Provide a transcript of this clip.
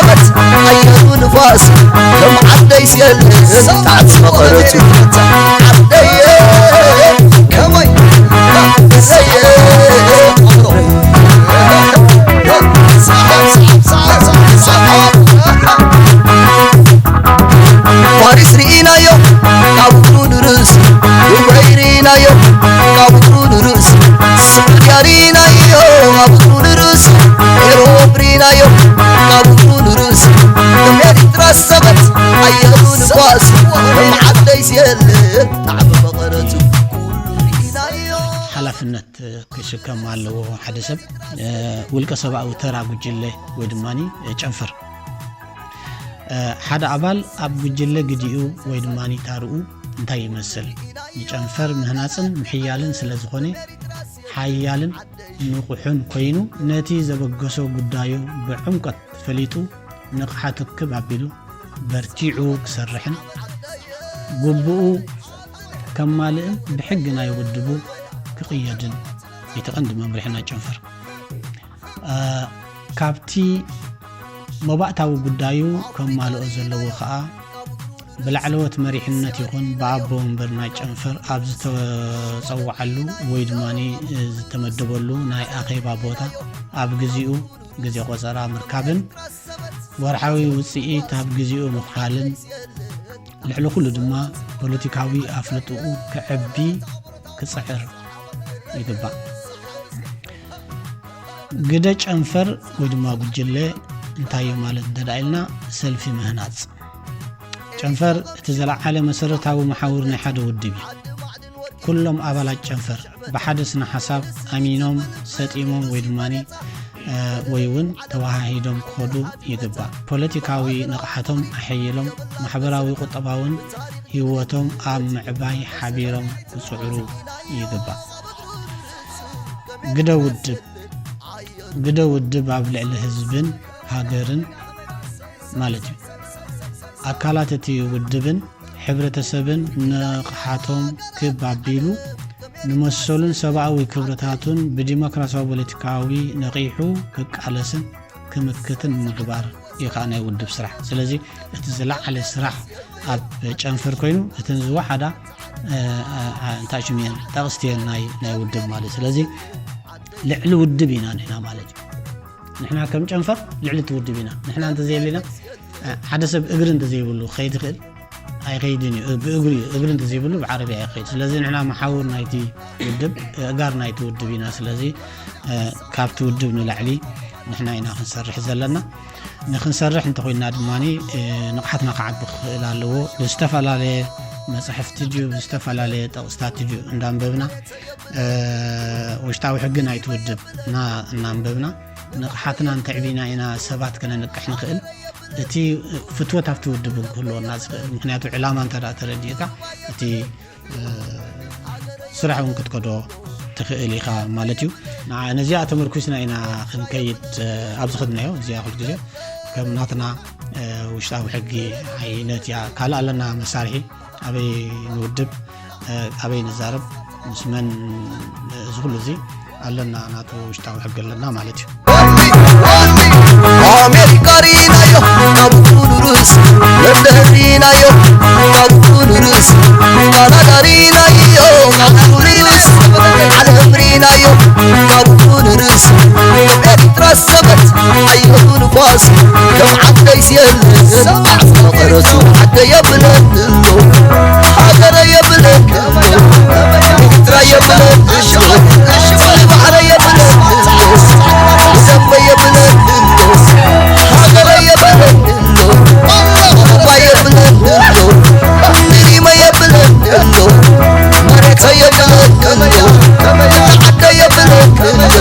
ሰበት ኣየሩ ንፋስ ከም ዓደይ ስየል ጣዕስ መቐረቱ ዓደየ ከመይ ፋሪስ ርኢናዮ ካብ እግሩ ንርእሱ፣ ዱባይ ርኢናዮ ካብ እግሩ ንርእሱ፣ ሳዑድያ ርኢናዮ ካብ እግሩ ንርእሱ፣ ኤሮፕ ርኢናዮ ካብ እግሩ ንርእሱ፣ ከም ኤርትራ ሰበት ኣየሩ ንፋሱ፣ ከም ዓደይ ስየል ጣዕሚ መቐረቱ ኩሉ ርኢናዮ። ሓላፍነት ክሽከም ኣለዎ ሓደ ሰብ። ውልቀ ሰብኣዊ ተራ ጉጅለ ወይ ድማ ጨንፈር ሓደ ኣባል ኣብ ጉጅለ ግዲኡ ወይ ድማ ታርኡ እንታይ ይመስል? ንጨንፈር ምህናጽን ምሕያልን ስለ ዝኾነ ሓያልን ንቑሕን ኮይኑ ነቲ ዘበገሶ ጉዳዩ ብዕምቀት ፈሊጡ ንቕሓቱ ክብ ኣቢሉ በርቲዑ ክሰርሕን ግቡኡ ከማልእን ብሕጊ ናይ ውድቡ ክቕየድን እቲ ቀንዲ መምርሒ ናይ ጨንፈር። ካብቲ መባእታዊ ጉዳዩ ከማልኦ ዘለዎ ከኣ ብላዕለዎት መሪሕነት ይኹን ብኣቦ ወንበር ናይ ጨንፈር ኣብ ዝተጸውዓሉ ወይ ድማ ዝተመደበሉ ናይ ኣኼባ ቦታ ኣብ ግዚኡ ግዜ ቆጸራ ምርካብን ወርሓዊ ውጽኢት ኣብ ግዚኡ ምኽፋልን ልዕሊ ኩሉ ድማ ፖለቲካዊ ኣፍልጥኡ ከዕቢ ክጽዕር ይግባእ። ግደ ጨንፈር ወይ ድማ ጉጅለ እንታይ እዩ ማለት እንተ ደኣ ኢልና ሰልፊ ምህናጽ። ጨንፈር እቲ ዘለዓለ መሰረታዊ መሓውር ናይ ሓደ ውድብ እዩ። ኩሎም ኣባላት ጨንፈር ብሓደ ስነ ሓሳብ ኣሚኖም ሰጢሞም ወይ ድማ ወይ እውን ተወሃሂዶም ክኸዱ ይግባእ። ፖለቲካዊ ንቕሓቶም ኣሐይሎም ማሕበራዊ ቁጠባውን ህይወቶም ኣብ ምዕባይ ሓቢሮም ክጽዕሩ ይግባእ። ግደ ውድብ ግደ ውድብ ኣብ ልዕሊ ህዝብን ሃገርን ማለት እዩ። ኣካላት እቲ ውድብን ሕብረተሰብን ንቕሓቶም ክብ ኣቢሉ ንመሰሉን ሰብኣዊ ክብርታቱን ብዲሞክራሲያዊ ፖለቲካዊ ነቒሑ ክቃለስን ክምክትን ምግባር እዩ ከዓ ናይ ውድብ ስራሕ። ስለዚ እቲ ዝለዓለ ስራሕ ኣብ ጨንፈር ኮይኑ እተን ዝወሓዳ እንታይ ሽም እየን ጠቕስቲ እየን ናይ ውድብ ማለት። ስለዚ ልዕሊ ውድብ ኢና ንሕና ማለት እዩ። ንሕና ከም ጨንፈር ልዕሊ እቲ ውድብ ኢና። ንሕና እንተዘየሊና ሓደ ሰብ እግሪ እንተዘይብሉ ክኸይድ ይኽእል ኣይኸይድን እዩ። ብእግሪ እዩ፣ እግሪ እንተዘይብሉ ብዓረብያ ይኸይድ። ስለዚ ንሕና መሓውር ናይቲ ውድብ፣ ኣእጋር ናይቲ ውድብ ኢና። ስለዚ ካብቲ ውድብ ንላዕሊ ንሕና ኢና ክንሰርሕ ዘለና። ንክንሰርሕ እንተኮይንና ድማ ንቕሓትና ክዓቢ ክኽእል ኣለዎ። ብዝተፈላለየ መፅሕፍቲ ድዩ ብዝተፈላለየ ጠቕስታት ድዩ እንዳንበብና ውሽጣዊ ሕጊ ናይቲ ውድብ እና እናንበብና ንቕሓትና እንተዕቢና ኢና ሰባት ከነንቅሕ ንኽእል። እቲ ፍትወት ኣብቲ ውድብ እውን ክህልወና ዝኽእል፣ ምክንያቱ ዕላማ እንተ ደኣ ተረዲእካ እቲ ስራሕ እውን ክትከዶ ትኽእል ኢኻ ማለት እዩ። ንዓ- ነዚኣ ተመርኩስና ኢና ክንከይድ ኣብ ዝኸድናዮ። እዚኣ ኩሉ ግዜ ከም ናትና ውሽጣዊ ሕጊ ዓይነት እያ። ካልእ ኣለና መሳርሒ ኣበይ ንውድብ ኣበይ ንዛረብ ምስ መን እዚ ኩሉ እዚ ኣለና ናቱ ውሽጣዊ ሕጊ ኣለና ማለት እዩ። ኣሜሪካ ሪናዮ ካብ ኩሉ ርእስ ለንደን ሪናዮ ካብ ኩሉ ርእስ ካናዳ ሪናዮ ካብ ኩሉ ርእስ ዓለም ሪናዮ ካብ ኩሉ ርእስ ኤርትራ ሰበት ኣየሩ ንፋስ ከም ዓደይ ስየል መቐረቱ ዓደይ የብለኒ ኣሎ ሃገረ የብለኒ ኣሎ ኤርትራ የብለኒ ኣሎ ባሕረ የብለኒ ኣሎ ደንበ የብለኒ ኣሎ ሃገረ የብለኒ ኣሎ ሩባ የብለኒ ኣሎ ንሪመ የብለኒ ኣሎ መሬተ የብለኒ ኣሎ ዓደ የብለኒ ኣሎ